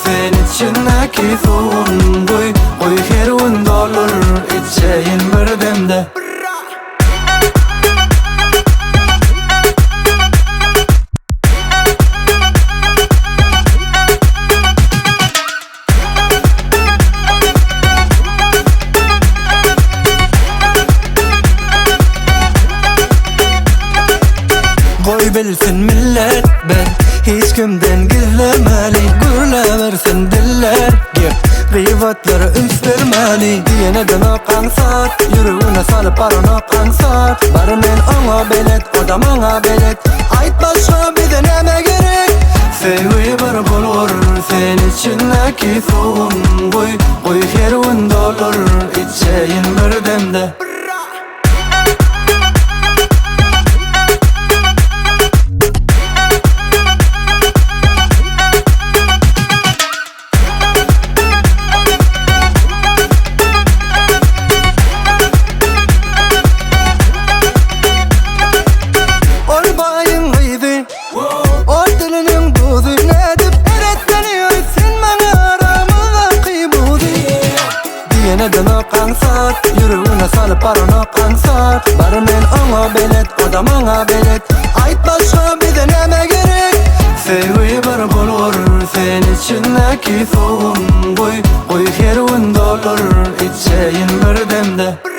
Sen içindäki suwum guý, guý her gün dolur Içeýin bir demde. Goý bilsin millet biz hiç kimden gizlemeli Gürläbersin diller gep gybatlara üns bermeli Diýen edenok aňsat ýüregine salyp baranok aňsat Bar men oňa belet o-da maňa belet Aýt başga bize näme gerek Söýgi bir bulgur sen içindäki suwum guý guý her gün dolur içeýin bir demde. Ol baýyň gyzy, ol diliniň duzy Nädip eretmeli sen maňa aramyzdaky buzy Diýen edenok aňsat, ýüregine salyp baranok aňsat Bar men oňa belet, o-da maňa belet Aýt başga bize näme gerek? Söýgi bir bulgur, sen içindäki suwum Guý, guý her gün doldur, içeýin bir demde.